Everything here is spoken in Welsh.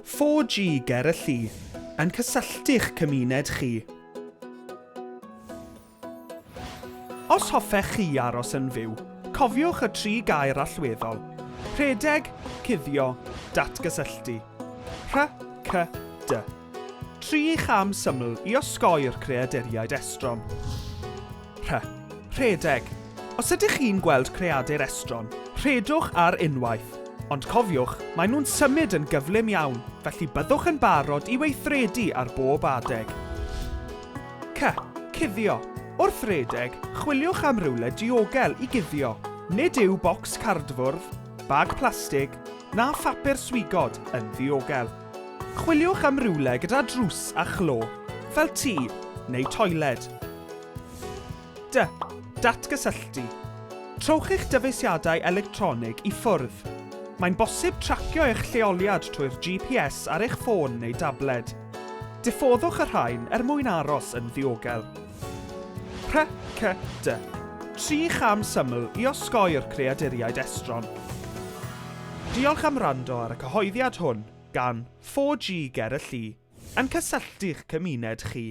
4G ger y llu, yn cysylltu'ch cymuned chi. Os hoffech chi aros yn fyw, cofiwch y tri gair allweddol, rhedeg, cuddio, datgysylltu. Rh, C, D. Tri cham syml i osgoi'r creaduriaid estron. Rh. Rhedeg. Os ydych chi'n gweld creadur estron, rhedwch ar unwaith. Ond cofiwch, maen nhw'n symud yn gyflym iawn, felly byddwch yn barod i weithredu ar bob adeg. C. Cuddio. Wrth redeg, chwiliwch am rywle diogel i guddio. Nid yw bocs cardfwrdd, bag plastig, na phapur swigod yn ddiogel. Chwiliwch am rywle gyda drws a chlo, fel tŷ neu toiled. D. Datgysylltu. Trowch eich dyfeisiadau electronig i ffwrdd. Mae'n bosib tracio eich lleoliad trwy'r GPS ar eich ffôn neu dabled. Diffoddwch y rhain er mwyn aros yn ddiogel. Rh, C, D. Tri cham syml i osgoi'r creaduriaid estron. Diolch am wrando ar y cyhoeddiad hwn gan 4G Ger y Lli, yn cysylltu'ch cymuned chi.